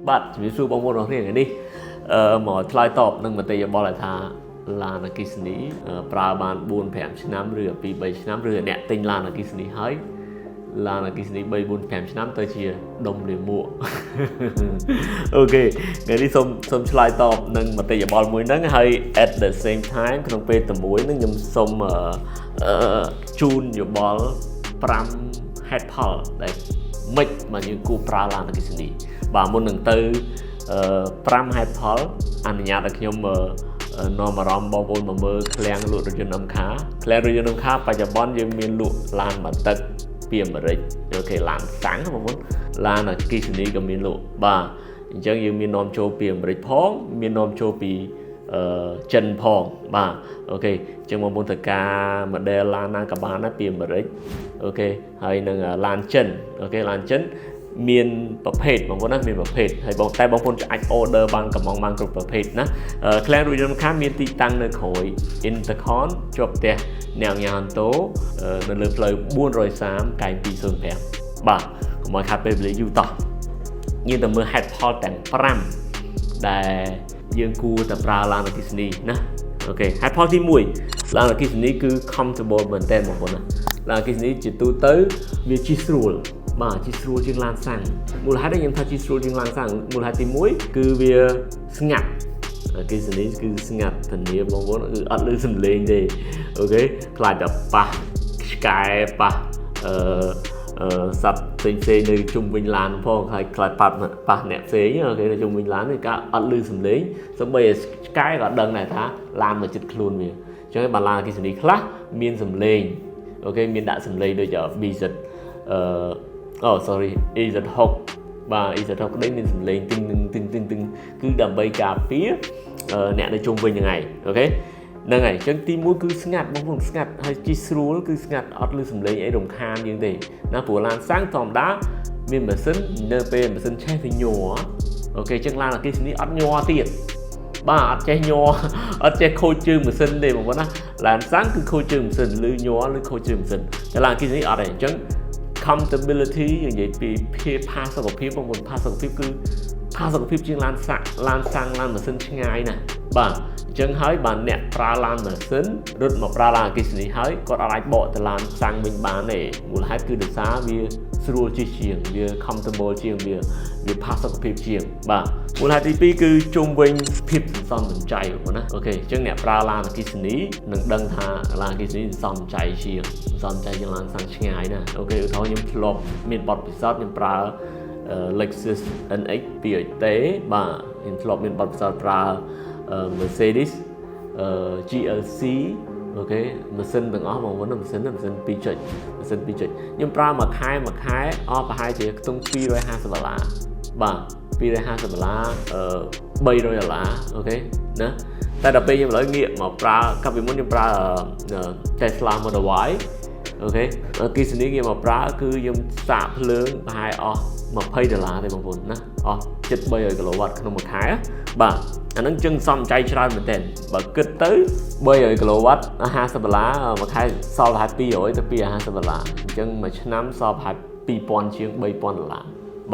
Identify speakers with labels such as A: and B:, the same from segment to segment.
A: បាទជំរាបសួរបងប្អូនអរគ្នាថ្ងៃនេះមកឆ្លើយតបនឹងមតិយោបល់ដែលថាឡានអគ្គិសនីប្រើបាន4 5ឆ្នាំឬ2 3ឆ្នាំឬអ្នកទិញឡានអគ្គិសនីហើយឡានអគ្គិសនី3 4 5ឆ្នាំទៅជាដុំលាមក okay ថ្ងៃនេះសូមសូមឆ្លើយតបនឹងមតិយោបល់មួយហ្នឹងហើយ at the same time ក្នុងពេលតែមួយហ្នឹងខ្ញុំសូមអឺជូនយោបល់5ហេតុផលដែលម៉េចមកយើងគួរប្រើឡានអគ្គិសនីបាទមុននឹងទៅ5ហេតុផលអនុញ្ញាតឲ្យខ្ញុំនាំអារម្មណ៍បងប្អូនមកមើលឃ្លាំងលក់រថយន្ត MK ឃ្លាំងរថយន្ត MK បច្ចុប្បន្នយើងមានលក់ឡានមួយទឹកពីអាមេរិក okay ឡានសាំងបងប្អូនឡានអគ្គិសនីក៏មានលក់បាទអញ្ចឹងយើងមាននាំចូលពីអាមេរិកផងមាននាំចូលពីចិនផងបាទ okay អញ្ចឹងបងប្អូនត្រូវការ model ឡានណាក៏បានដែរពីអាមេរិក okay ហើយនឹងឡានចិន okay ឡានចិនមានប្រភេទបងប្អូនណាមានប្រភេទហើយបងតែបងប្អូនអាច order បានកំងបានគ្រប់ប្រភេទណាឃ្លាំងរថយន្តខាមានទីតាំងនៅក្រោយ Intercon ជាប់ផ្ទះអ្នកញ៉ាហន្តោនៅលើផ្លូវ430កែង205បាទកុំឲ្យខាត់ពេលវេលាយូរតោះយើងទៅមើលហេតុផលទាំង5ដែលយើងគួរតែប្រើឡានអគ្គិសនីណា okay ហេតុផលទី1ឡានអគ្គិសនីគឺ comfortable មែនតើបងប្អូនណាឡានអគ្គិសនីជាទូទៅវាជិះស្រួលបាទជិះស្រួលជាងឡានសាំងមូលហេតុដែលខ្ញុំថាជិះស្រួលជាងឡានសាំងមូលហេតុទី1គឺវាស្ងាត់អគ្គិសនីគឺស្ងាត់ធានាបងប្អូនគឺអត់ឮសំឡេងទេ okay ខ្លាចតែប៉ះឆ្កែប៉ះអឺអឺសត្វផ្សេងផ្សេងនៅជុំវិញឡានផងហើយខ្លាចប៉ះប៉ះអ្នកផ្សេង okay នៅជុំវិញឡាននេះការអត់ឮសំឡេងសូម្បីតែឆ្កែក៏ដឹងដែរថាឡានមកជិតខ្លួនវាអញ្ចឹងបានឡានអគ្គិសនីខ្លះមានសំឡេង okay មានដាក់សំឡេងដូច BZ អូ sorry EZ6 បាទ EZ6 ក្តីមានសំឡេងទឹងទឹងទឹងទឹងគឺដើម្បីការពារអ្នកនៅជុំវិញហ្នឹងឯង okay ហ្នឹងហើយអញ្ចឹងទី1គឺស្ងាត់បងប្អូនស្ងាត់ហើយជិះស្រួលគឺស្ងាត់អត់ឮសំឡេងអីរំខានយើងទេណាព្រោះឡានសាំងធម្មតាមានម៉ាស៊ីននៅពេលម៉ាស៊ីនឆេះវាញ័រ okay អញ្ចឹងឡានអគ្គិសនីអត់ញ័រទៀតបាទអត់ចេះញ័រអត់ចេះខូចជើងម៉ាស៊ីនទេបងប្អូនណាឡានសាំងគឺខូចជើងម៉ាស៊ីនឬញ័រឬខូចជើងម៉ាស៊ីនតែឡានអគ្គិសនីអត់ទេអញ្ចឹង comfortability យើងនិយាយពីភាពផាសុកភាពបងប្អូនផាសុកភាពគឺផាសុកភាពជាងឡានសាក់ឡានសាំងឡានម៉ាស៊ីនឆ្ងាយណាស់បាទអញ្ចឹងហើយបានអ្នកប្រើឡានម៉ាស៊ីនរត់មកប្រើឡានអគ្គិសនីហើយគាត់អាចបកទៅឡានសាំងវិញបានទេមូលហេតុគឺដោយសារវាស្រួលជិះជាងវា comfortable ជាងវាវាផាសុកភាពជាងបាទមូលហេតុទី2គឺជុំវិញភាពសន្សំសំចៃបងប្អូនណា okay អញ្ចឹងអ្នកប្រើឡានអគ្គិសនីនឹងដឹងថាឡានអគ្គិសនីសន្សំចៃជាងសន្សំចៃជាងឡានសាំងឆ្ងាយណា okay ឧទាហរណ៍ខ្ញុំធ្លាប់មានបទពិសោធន៍ខ្ញុំប្រើ Lexus NX 200T បាទខ្ញុំធ្លាប់មានបទពិសោធន៍ប្រើ Mercedes GLC okay ម៉ាស៊ីនទាំងអស់បងប្អូនម៉ាស៊ីនម៉ាស៊ីន2ចុចម៉ាស៊ីន2ចុចខ្ញុំប្រើមួយខែមួយខែអស់ប្រហែលជាខ្ទង់250ដុល្លារបាទ250ដុល្លារ300ដុល្លារ okay ណាតែដល់ពេលខ្ញុំឥឡូវងាកមកប្រើកាលពីមុនខ្ញុំប្រើ Tesla Model Y okay អគ្គិសនីងាកមកប្រើគឺខ្ញុំសាកភ្លើងប្រហែលអស់20ដុល្លារទេបងប្អូនណាអស់ជិត300គីឡូវ៉ាត់ក្នុងមួយខែបាទអាហ្នឹងចឹងសំចៃច្រើនមែនទែនបើគិតទៅ300គីឡូវ៉ាត់50ដុល្លារមួយខែសល់ប្រហែល200ទៅ250ដុល្លារអញ្ចឹងមួយឆ្នាំសល់ប្រហែល2000ជាង3000ដុល្លារ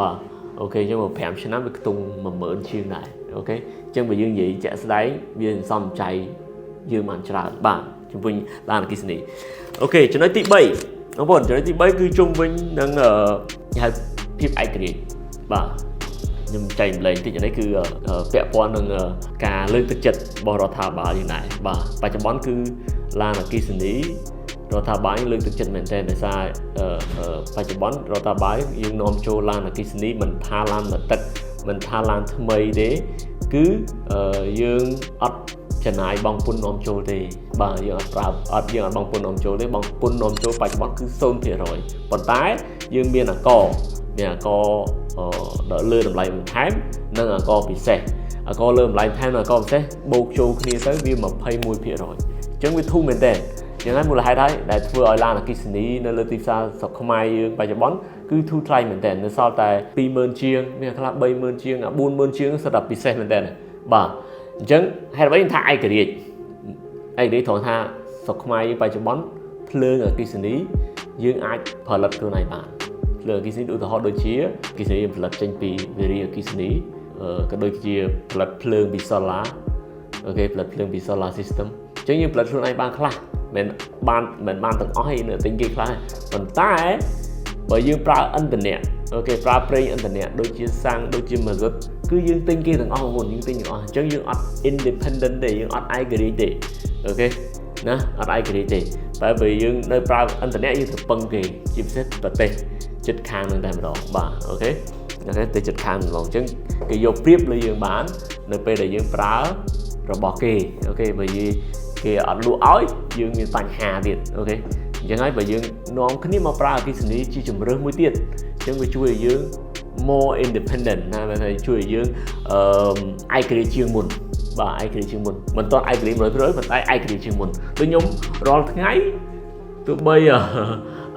A: បាទ okay អញ្ចឹងមក5ឆ្នាំវាខ្ទង់10000ជាងដែរ okay អញ្ចឹងបើយើងនិយាយជាក់ស្ដែងវាសំចៃយើងបានច្រើនបាទជំវិញឡានអគ្គិសនី okay ចំណុចទី3បងប្អូនចំណុចទី3គឺជុំវិញនឹងហៅភាពឯករាជ្យបាទខ្ញុំចែកម្លែកតិចនេះគឺពាក់ព័ន្ធនឹងការលើកទឹកចិត្តរបស់រដ្ឋាភិបាលយើងដែរបាទបច្ចុប្បន្នគឺឡានអគ្គិសនីរដ្ឋាភិបាលលើកទឹកចិត្តមែនទែនដោយសារបច្ចុប្បន្នរដ្ឋាភិបាលយើងនាំចូលឡានអគ្គិសនីមិនថាឡានមកទឹកមិនថាឡានថ្មីទេគឺយើងអត់ចំណាយបង់ពន្ធនាំចូលទេបាទយើងអត់ប្រើអត់យើងអត់បង់ពន្ធនាំចូលទេបង់ពន្ធនាំចូលបច្ចុប្បន្នគឺ0%ប៉ុន្តែយើងមានអាករមានអាករដល់លើតម្លៃបន្ថែមនិងអាករពិសេសអាករលើតម្លៃបន្ថែមនិងអាករពិសេសបូកចូលគ្នាទៅវា21%អញ្ចឹងវាធូរមែនតើយ៉ាងนั้นមូលហេតុហើយដែលធ្វើឲ្យឡានអគ្គិសនីនៅលើទីផ្សារស្រុកខ្មែរយើងបច្ចុប្បន្នគឺធូរថ្លៃមែនតើនៅសល់តែ20000ជាងមានខ្លះ30000ជាង40000ជាងសុទ្ធតែពិសេសមែនតើបាទអញ្ចឹងហេតុអ្វីខ្ញុំថាឯករាជ្យឯករាជ្យត្រង់ថាស្រុកខ្មែរយើងបច្ចុប្បន្នភ្លើងអគ្គិសនីយើងអាចផលិតខ្លួនឯងបានភ្លើងអគ្គិសនីឧទាហរណ៍ដូចជាអគ្គិសនីផលិតចេញពីវារីអគ្គិសនី ក៏ដូចជាផលិតភ្លើងពី solar OK ផលិតភ្លើងពី solar system អញ្ចឹងយើងផលិតខ្លួនឯងបានខ្លះមិនបានមិនបានទាំងអស់ទេនៅទិញគេខ្លះប៉ុន្តែបើយើងប្រើឥន្ធនៈ OK ប្រើប្រេងឥន្ធនៈដូចជាសាំងដូចជាម៉ាស៊ុតគឺយើងទិញគេទាំងអស់បងប្អូនយើងទិញទាំងអស់អញ្ចឹងយើងអត់ independent ទេយើងអត់ឯករាជ្យទេ OK ណាអត់ឯករាជ្យទេតែបើយើងនៅប្រើឥន្ធនៈយើងត្រូវពឹងគេជាពិសេសប្រទេសជិតខាងនឹងតែម្ដងបាទ OK OK ទៅជិតខាងម្ដងអញ្ចឹងគេយកប្រៀបលើយើងបាន នៅពេលដែលយើងប្រើរបស់គេ OK បើយើងគេអត់លក់ឲ្យយើងមានបញ្ហាទៀត OK អញ្ចឹងហើយបើយើងនាំគ្នាមកប្រើអគ្គិសនីជាជំរើសមួយទៀតអញ្ចឹងវាជួយឲ្យយើង more independent ណាមានថាជួយឲ្យយើងអឺឯករាជ្យជាងមុនបាទឯករាជ្យជាងមុនមិនទាន់ឯករាជ្យ100%ប៉ុន្តែឯករាជ្យជាងមុនដូចខ្ញុំរាល់ថ្ងៃទោះបី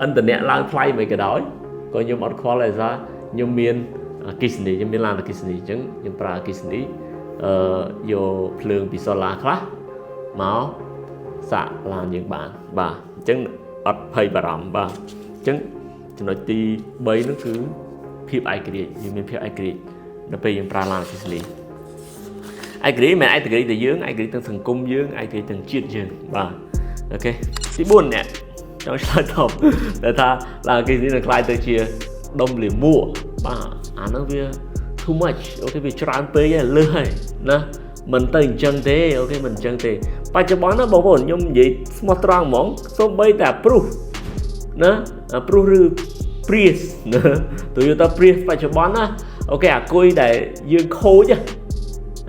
A: ឥន្ធនៈឡើងថ្លៃមិនក៏ដោយក៏ខ្ញុំអត់ខ្វល់ដែរសារខ្ញុំមានអគ្គិសនីខ្ញុំមានឡានអគ្គិសនីអញ្ចឹងខ្ញុំប្រើអគ្គិសនីអឺយកភ្លើងពី solar ខ្លះមកសាកឡានយើងបានបាទអញ្ចឹងអត់ភ័យបារម្ភបាទអញ្ចឹងចំណុចទី3នោះគឺភាពឯករាជ្យយើងមានភាពឯករាជ្យនៅពេលយើងប្រើឡានអគ្គិសនីឯករាជ្យមិនឯករាជ្យតែយើងឯករាជ្យទាំងសង្គមយើងឯករាជ្យទាំងជាតិយើងបាទ OK ទី4អ្នកចង់ឆ្លើយតបដែលថាឡានអគ្គិសនីនឹងក្លាយទៅជាដុំលាមកបាទអាហ្នឹងវា too much OK វាច្រើនពេកហើយលើសហើយណាមិនទៅអញ្ចឹងទេ OK មិនអញ្ចឹងទេបច្ចុប្បន្នណាបងប្អូនខ្ញុំនិយាយស្មោះត្រង់ហ្មងសូម្បីតែ Prius ណា Prius ឬ Prius ណា Toyota Prius បច្ចុប្បន្នណា OK អាគុយដែលយើងខូច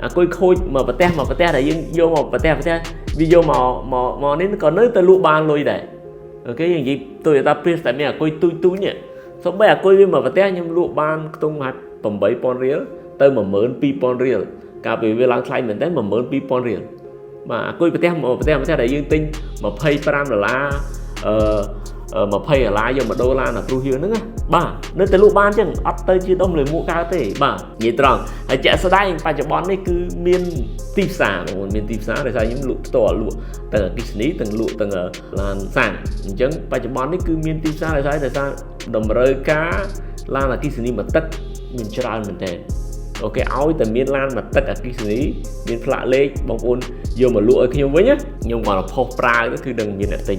A: អាគុយខូចមកប្រទេសមកប្រទេសដែលយើងយកមកប្រទេសប្រទេសវាយកមកមកមកនេះក៏នៅតែលក់បានលុយដែរ OK យើងនិយាយ Toyota Prius តែមានអាគុយទូចទូចនេះសូម្បីអាគុយវាមកប្រទេសខ្ញុំលក់បានខ្ទង់8000រៀលទៅ12000រៀលកាលពីវាឡើងថ្លៃមែនតើ12000រៀលបាទអាគុយប្រទេសមកប្រទេសប្រទេសដែលយើងទិញ25ដុល្លារអឺ20ដុល្លារយកមកដូរឡានអា Prius យើងហ្នឹងណាបាទនៅតែលក់បានចឹងអត់ទៅជាដុំលាមកកើតទេបាទនិយាយត្រង់ហើយជាក់ស្ដែងបច្ចុប្បន្ននេះគឺមានទីផ្សារបងប្អូនមានទីផ្សារដោយសារខ្ញុំលក់ផ្ទាល់លក់ទាំងអគ្គិសនីទាំងលក់ទាំងឡានសាំងអញ្ចឹងបច្ចុប្បន្ននេះគឺមានទីផ្សារដោយសារតម្រូវការឡានអគ្គិសនីមួយទឹកមានច្រើនមែនទែន OK ឲ្យតែមានឡានមួយទឹកអគ្គិសនីមានផ្លាកលេខបងប្អូនយកមកលក់ឲ្យខ្ញុំវិញណាខ្ញុំគាត់ទៅផុសប្រាវទៅគឺនឹងមានអ្នកទិញ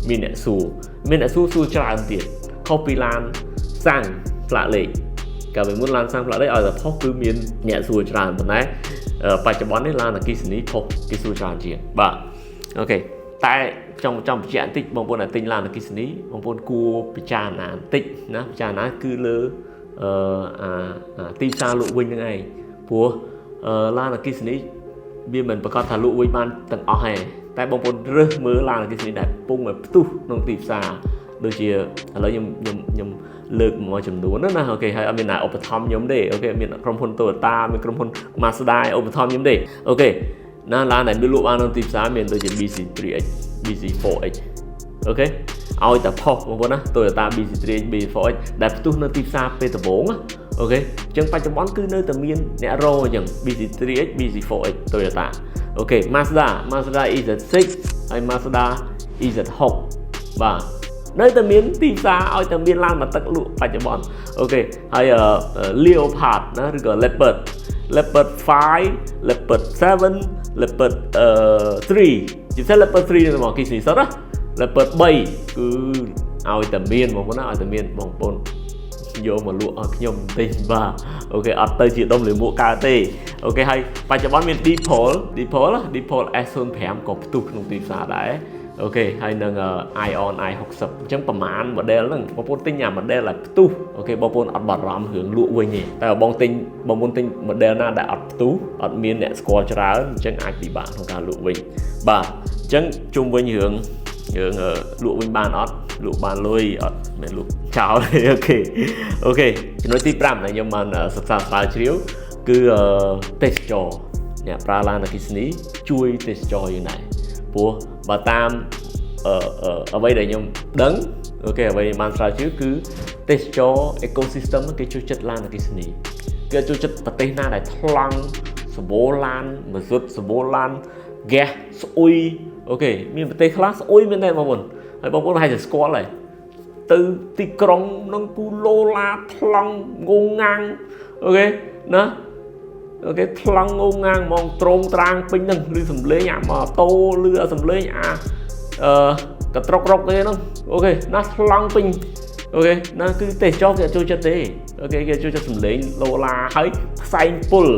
A: មានអ្នកសួរមានអ្នកសួរសួរច្រើនទៀតខុសពីឡានសាំងផ្លាកលេខកាលពីមុនឡានសាំងផ្លាកលេខឲ្យតែផុសគឺមានអ្នកសួរច្រើនប៉ុន្តែបច្ចុប្បន្ននេះឡានអគ្គិសនីផុសគេសួរច្រើនជាងបាទ OK តែចង់ចង់បញ្ជាក់បន្តិចបងប្អូនដែលទិញឡានអគ្គិសនីបងប្អូនគួរពិចារណាបន្តិចណាពិចារណាគឺលើអឺអាទីផ្សារលក់វិញហ្នឹងឯងព្រោះឡានអគ្គិសនីវាមិនប្រកាសថាលក់វិញបានទាំងអស់ទេតែបងប្អូនរើសមើលឡានអគ្គិសនីដែលពងឲ្យផ្ទុះក្នុងទីផ្សារដូចជាឥឡូវខ្ញុំខ្ញុំខ្ញុំលើកមួយចំនួនណា OK ហើយអត់មានណាឧបត្ថម្ភខ្ញុំទេ OK មានក្រុមហ៊ុន Toyota មានក្រុមហ៊ុន Mazda ឧបត្ថម្ភខ្ញុំទេ OK ណាឡានដែលមានលក់បានក្នុងទីផ្សារមានដូចជា BZ3X BZ4X OK ឲ្យតែផុសបងប្អូនណា Toyota BZ3X BZ4X ដែលផ្ទុះនៅទីផ្សារពេលដំបូងណា OK អញ្ចឹងបច្ចុប្បន្នគឺនៅតែមានអ្នករអញ្ចឹង BZ3X BZ4X Toyota OK Mazda Mazda EZ6 ហើយ Mazda EZ6 បាទនៅតែមានទីផ្សារឲ្យតែមានឡានមកទឹកលក់បច្ចុប្បន្ន OK ហើយ Leopard ណាឬក៏ Leopard Leopard 5 Leopard 7 Leopard 3ជាពិសេស Leopard 3នេះមកគីសនីសុទ្ធណា Leopard 3គឺឲ្យតែមានបងប្អូនណាឲ្យតែមានបងប្អូនយកមកលក់ឲ្យខ្ញុំបន្តិចបាទ OK អត់ទៅជាដុំលាមកកើតទេ OK ហើយបច្ចុប្បន្នមាន Deepal Deepal Deepal S05 ក៏ផ្ទុះក្នុងទីផ្សារដែរ OK ហើយនឹង Aion i60 អញ្ចឹងប្រហែល model ហ្នឹងបងប្អូនទិញអា model ដែលផ្ទុះ OK បងប្អូនអត់បារម្ភរឿងលក់វិញទេតែបងទិញបងប្អូនទិញ model ណាដែលអត់ផ្ទុះអត់មានអ្នកស្គាល់ច្រើនអញ្ចឹងអាចពិបាកក្នុងការលក់វិញបាទអញ្ចឹងជុំវិញរឿងរឿងលក់វិញបានអត់លក់បានលុយអត់មិនលក់ចោលទេ OK OK ចំណុចទី5ដែលខ្ញុំបានសិក្សាស្រាវជ្រាវគឺទេសចរអ្នកប្រើឡានអគ្គិសនីជួយទេសចរយើងដែរព្រោះបើតាមអ្វីដែលខ្ញុំដឹង OK អ្វីបានស្រាវជ្រាវគឺទេសចរ ecosystem គេចូលចិត្តឡានអគ្គិសនីគេចូលចិត្តប្រទេសណាដែលថ្លង់សម្បូរឡានម៉ាស៊ុតសម្បូរឡានហ្គាសស្អុយ OK មានប្រទេសខ្លះស្អុយមែនទេបងប្អូនហើយបងប្អូនប្រហែលជាស្គាល់ហើយទៅទីក្រុងនឹងគូឡូឡាថ្លង់ងងងាង OK ណា OK ថ្លង់ងងងាងហ្មងត្រងត្រាងពេញហ្នឹងឬសំលេងអាម៉ូតូឬអាសំលេងអាអឺកត្រុករកគេហ្នឹង OK ណាថ្លង់ពេញ OK ណាគឺទេសចរគេអត់ចូលចិត្តទេ OK គេចូលចិត្តសំលេងឡូឡាហើយផ្សែងពុល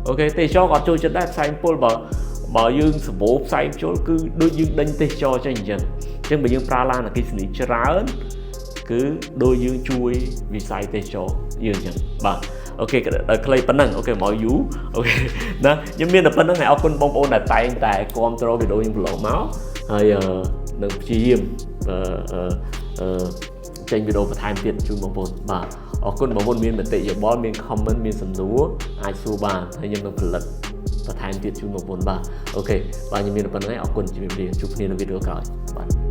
A: OK ទេសចរក៏អត់ចូលចិត្តដែរផ្សែងពុលបើបើយើងសម្បូរផ្សែងជុលគឺដូចយើងដេញទេសចរចេញអញ្ចឹងអញ្ចឹងបើយើងប្រើឡានអគ្គិសនីច្រើនគឺដូចយើងជួយវិស័យទេសចរយើងអញ្ចឹងបាទ OK ដល់ខ្លីប៉ុណ្ណឹង OK មកយូរ OK ណាខ្ញុំមានតែប៉ុណ្្នឹងហើយអរគុណបងប្អូនដែលតែងតែគាំទ្រវីដេអូខ្ញុំកន្លងមកហើយនឹងព្យាយាមអឺអឺចេញវីដេអូបន្ថែមទៀតជូនបងប្អូនបាទអរគុណបងប្អូនមានមតិយោបល់មាន comment មានសំណួរអាចសួរបានហើយខ្ញុំនឹងផលិតបន្ថែមទៀតជូនបងប្អូនបាទ OK បាទខ្ញុំមានតែប៉ុណ្្នឹងហើយអរគុណជំរាបលាជួបគ្នានៅវីដេអូក្រោយបាទ។